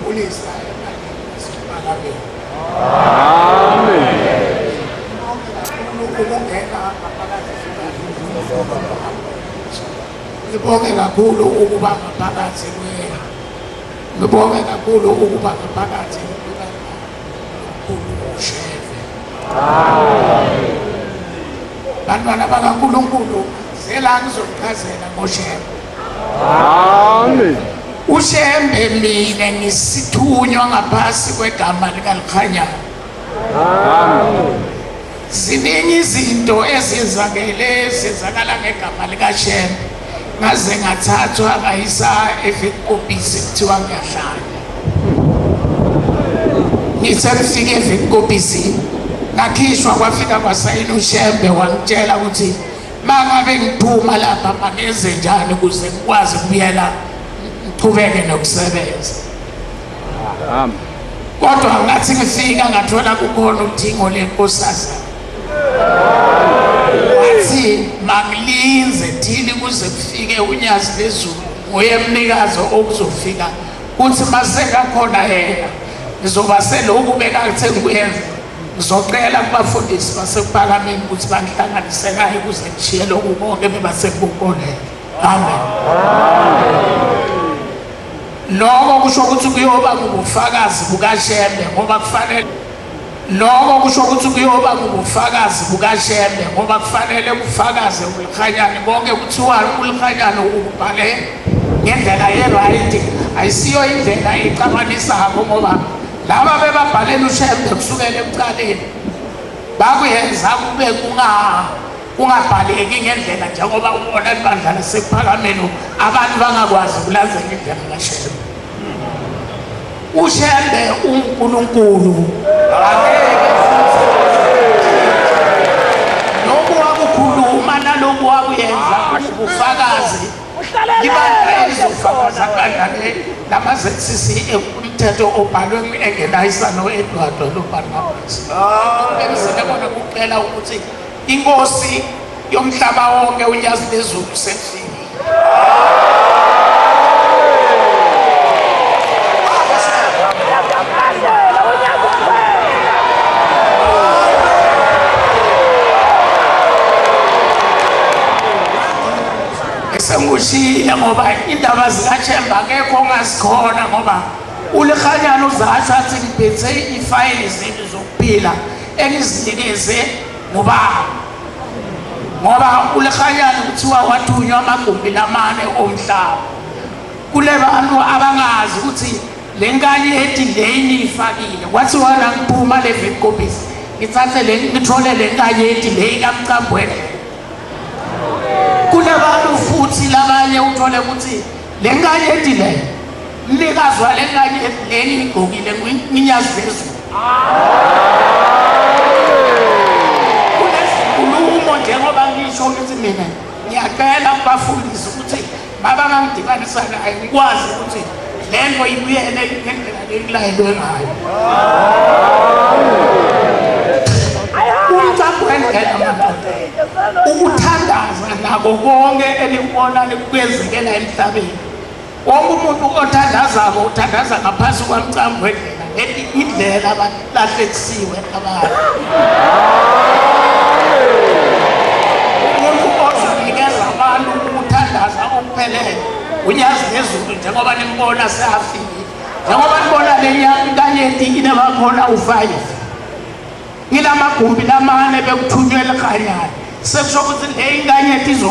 Ngiyabulisa ebandleni laseMphakameni. Amen. Ngibonge kakhulu ukungena ngaphakathi. Ngibonge kakhulu ukuba ngaphakathi kwe. Ngibonge kakhulu ukuba ngaphakathi kwebandla lomkhulu uShembe. Amen. Bantwana bakaNkulunkulu, zela ngizokuchazela ngoShembe. Amen. UShembe mina ngisithunywa ngaphasi kwegama likaLikhanyana. Amen. Ziningi izinto ezenzakele zenzakala ngegama likaShembe. Ngaze ngathathwa ngayisa eVitkopisi kuthiwa ngiyahlanya. Ngithe ngifike eVitkopisi ngakhishwa kwafika kwasayina uShembe wangitshela ukuthi mangabe ngiphuma lapha mangenze njani ukuze ngikwazi ukubuyela ngiqhubeke nokusebenza. Amen. Kodwa ngathi ngifika ngathola kukhona uthingo lenkosazana. Wathi mangilinze thini kuze kufike unyazi lezulu nguye mnikazi okuzofika kuthi masekakhona yena ngizoba selokhu bekathe ngikuyenza ngizocela kubafundisi baseKuphakameni ukuthi bangihlanganise naye ukuze ngishiye lokhu konke bebasekubukolele. Amen. Lokho kusho ukuthi kuyoba ngubufakazi bukaShembe ngoba kufanele lokho kusho ukuthi kuyoba ngubufakazi bukaShembe ngoba kufanele kufakaze uLikhanyane konke kuthiwa uLikhanyane ukubhale ngendlela ye-right ayisiyo indlela ecabanisako ngoba laba bebabhalela uShembe kusukela ekuqaleni bakuyenza kube kungabhaleki ngendlela njengoba ubona ibandla laseKuphakameni abantu bangakwazi ukulandzela indlela kaShembe. UShembe uNkulunkulu angeke lokhu wakukhuluma naloku wakuyenza ubufakazi ibandla elizofakaza kanjani lama-ZCC umthetho obhalwe engenayisa no-Edward noBarnabas. Bengizele bona kucela ukuthi inkosi yomhlaba wonke uNyazi lezulu selifikile. Sengikushiyile ngoba indaba zikaShembe akekho ongazikhona ngoba uLikhanyana uzasho athi ngiphethe ifayili zenu zokuphila engizinikeze ngubaba ngoba uLikhanyana kuthiwa wathunywa amagumbi lamane omhlaba kule bantu abangazi ukuthi le nkani ethi le niyifakile kwathiwa la ngiphuma le vekobisi ngithathe le ngithole le nkanye ethi le ikamcambwele kunabantu futhi labanye uthole ukuthi le nkanye ethi le mnikazi wale nkanye ethi le ngiyigqokile nginyazi phezulu kunezinkulumo njengoba ngisho ngithi mina ngiyacela kubafundisi ukuthi babangangidibanisa naye ngikwazi ukuthi le nto ibuyele ngendlela lekulayelwe ngayo. Umcambo wendlela madoda ukuthandaza nako konke enikubona kwenzekela emhlabeni. Wonke umuntu othandazako uthandaza ngaphansi kwamcambo wendlela ngethi indlela abalahlekisiwe abantu. Umuntu ozonikeza abantu ukuthandaza okuphelele unyazi lezulu njengoba nimbona seafikile njengoba nibona le nkanyeti inabakhona u-five ngilamagumbi lamane bekuthunywe elikhanyane sekusho ukuthi le inkanyeti izo.